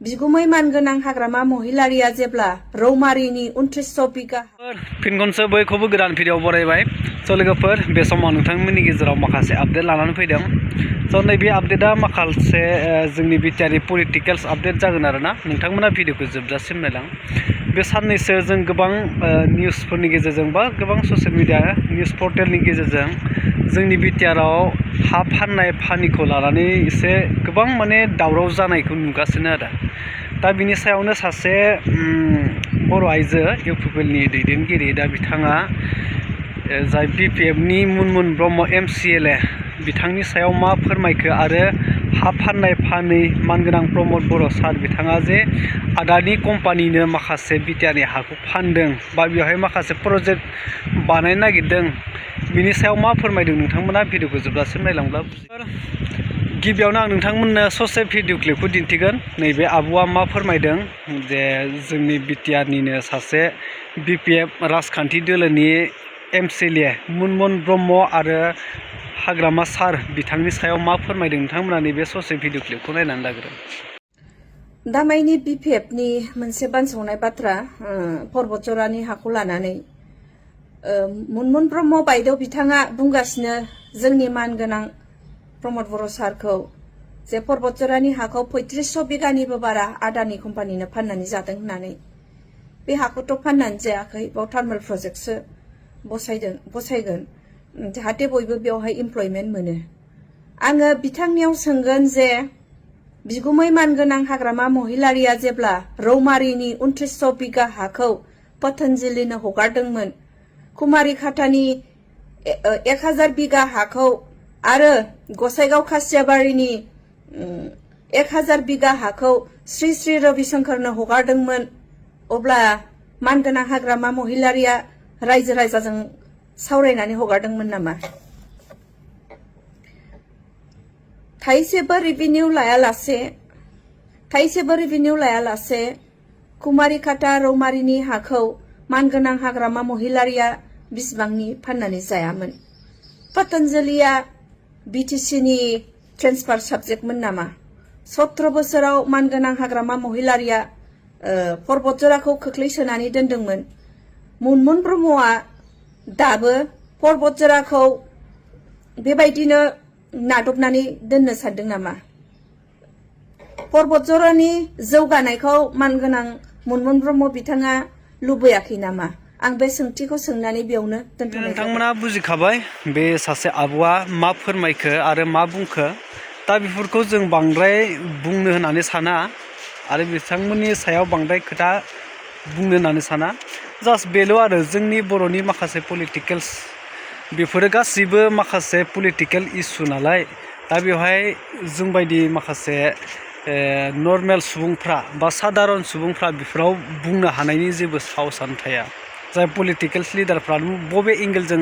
बिगुमै मानगोनां हाग्रामा महिलारिया जेब्ला रौमारिनि 2900 बिगा फिन खनसे बयखौबो गोदान भिडिअ बरायबाय लोगोफोर बे समाव नोंथांमोननि गेजेराव माखासे आपडेट लानानै फैदों नैबे आपडेटआ माखासे जोंनि बिटिआरनि पलिटिकेल्स आपडेट जागोन आरोना नोंथांमोना भिडिअखौ जोबजासिम नायलां बे साननैसो जों गोबां निउसफोरनि गेजेरजों बा गोबां ससियेल मिडिया निउस पर्टेलनि गेजेरजों जोंनि बिटिआरआव हा फाननाय फानिखौ लानानै एसे गोबां माने दावराव जानायखौ नुगासिनो आरो दा बिनि सायावनो सासे बर' आइजो इउपिपिएलनि दैदेनगिरि दा बिथाङा जाय बिपिएफनि मुनमुन ब्रह्म एमसिएलए बिथांनि सायाव मा फोरमायखो आरो हा फाननाय फानै मानगोनां प्रमद बर' सार बिथाङा जे आदानि कम्पानिनो माखासे बिटिआरनि हाखौ फानदों बा बेवहाय माखासे प्रजेक्ट बानायनो नागिरदों बिनि सायाव मा फोरमायदों नोंथांमोना भिडिअखौ जोबजासिम नायलांब्ला गिबियावनो आं नोंथांमोननो ससे भिडिअ क्लिपखौ दिन्थिगोन नैबे आब'आ मा फोरमायदों जे जोंनि बिटिआरनिनो सासे बिपिएफ राजखान्थि दोलोनि एमसिएलए मुनमुन ब्रह्म आरो हाग्रामा सार बिथांनि सायाव मा फोरमायदों नोंथांमोना नैबे ससे भिडिअ क्लिपखौ नायनानै लाग्रो दामाइनि बिपिएफनि मोनसे बानसावनाय बाथ्रा पर्बतजरानि हाखौ लानानै मुनमुन ब्रह्म बायदेव बिथाङा बुंगासिनो जोंनि मानगोनां प्रमद बर' सारखौ जे पर्बतजरानि हाखौ 3500 बिगानिबो बारा आदानि कम्पानिनो फाननानै जादों होननानै बे हाखौथ' फाननानै जायाखै बाव थार्मेल प्रजेक्टसो बसायगोन जाहाथे बयबो बेवहाय इमप्लयमेन्ट मोनो आङो बिथांनियाव सोंगोन जे बिगुमै मानगोनां हाग्रामा महिलारिया जेब्ला रौमारिनि 2900 बिगा हाखौ पतन्जलिनो हगारदोंमोन कुमारी खाटानि 1000 बिगा हाखौ आरो गसाइगाव खासियाबारिनि 1000 बिगा हाखौ श्री श्री रविशंकरनो हगारदोंमोन अब्ला मानगोनां हाग्रामा महिलारिया रायजो राजाजों सावरायनानै हगारदोंमोन नामा थाइसेबो रेभिनिउ लायालासे कुमारी खाटा रौमारिनि हाखौ मानगोनां हाग्रामा महिलारिया बिसिबांनि फाननानै जायामोन पतन्जलिया बिटिसिनि ट्रेन्सफार साबजेक्टमोन नामा 17 बोसोराव मानगोनां हाग्रामा महिलारिया पर्बतजराखौ खोख्लैसोनानै दोनदोंमोन मुनमुन ब्रह्मआ दाबो पर्बतजराखौ बेबायदिनो नादबनानै दोननो सानदों नामा पर्बतजरानि जौगानायखौ मानगोनां मुनमुन ब्रह्म बिथाङा लुबैयाखै नामा आं बे सोंथिखौ सोंनानै बेयावनो दोनथ'नाय नोंथांमोना बुजिखाबाय बे सासे आब'आ मा फोरमायखो आरो मा बुंखो दा बेफोरखौ जों बांद्राय बुंनो होननानै साना आरो बिथांमोननि सायाव बांद्राय खोथा बुंनो होननानै साना जास्ट बेल' आरो जोंनि बर'नि माखासे पलिटिकेल्स बेफोरो गासैबो माखासे पलिटिकेल इसु नालाय दा बेवहाय जोंबायदि माखासे नर्मेल सुबुंफ्रा बा सादारन सुबुंफ्रा बेफोराव बुंनो हानायनि जेबो साहसानो थाया जाय पलिटिकेल्स लिडारफ्रा बबे एंगेलजों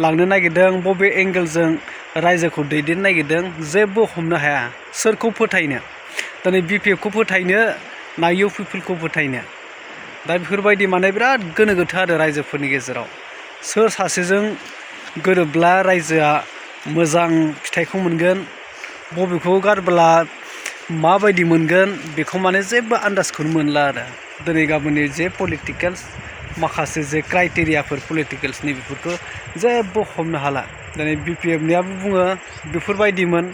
लांनो नागिरदों बबे एंगेलजों रायजोखौ दैदेननो नागिरदों जेबो हमनो हाया सोरखौ फोथायनो दिनै बिपिएफखौ फोथायनो ना इउपिपिएलखौ फोथायनो दा बेफोरबायदि माने बिराद गोनो गोथो आरो रायजोफोरनि गेजेराव सोर सासेजों गोरोबब्ला रायजोआ मोजां फिथाइखौ मोनगोन बबेखौ गारब्ला माबायदि मोनगोन बेखौ माने जेबो आन्दाजखौनो मोनला आरो दिनै गाबोननि जे पलिटिकेल्स माखासे जे क्राइटेरियाफोर पलिटिकेल्सनि बेफोरखौ जेबो हमनो हाला दिनै बिपिएफनियाबो बुङो बेफोरबायदिमोन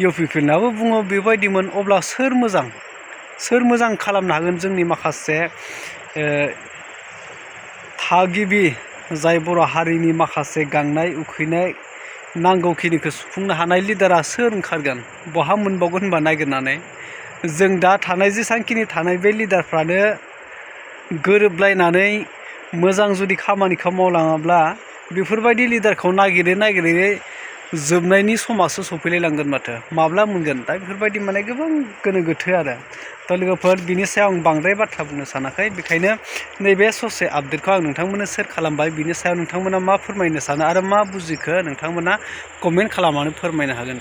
इउपिपिएलनाबो बुङो बेबायदिमोन अब्ला सोर मोजां खालामनो हागोन जोंनि माखासे थागिबि जाय बर' हारिनि माखासे गांनाय उखैनाय नांगौखिनिखौ सुफुंनो हानाय लिडारा सोर ओंखारगोन बहा मोनबावगोन होनबा नागिरनानै जों दा थानाय जेसांखिनि थानाय बे लिडारफ्रानो गोरोबलायनानै मोजां जुदि खामानिखौ मावलाङाब्ला बेफोरबायदि लिडारखौ नागिरै जोबनायनि समासो सफैलायलांगोन माथो माब्ला मोनगोन दा बेफोरबायदि माने गोबां गोनो गोथो आरो दा लोगोफोर बिनि सायाव आं बांद्राय बाथ्रा बुंनो सानाखै बेखायनो नैबे ससे आपडेटखौ आं नोंथांमोननो शेयार खालामबाय बिनि सायाव नोंथांमोना मा फोरमायनो सानो आरो मा बुजिखो नोंथांमोना कमेन्ट खालामनानै फोरमायनो हागोन।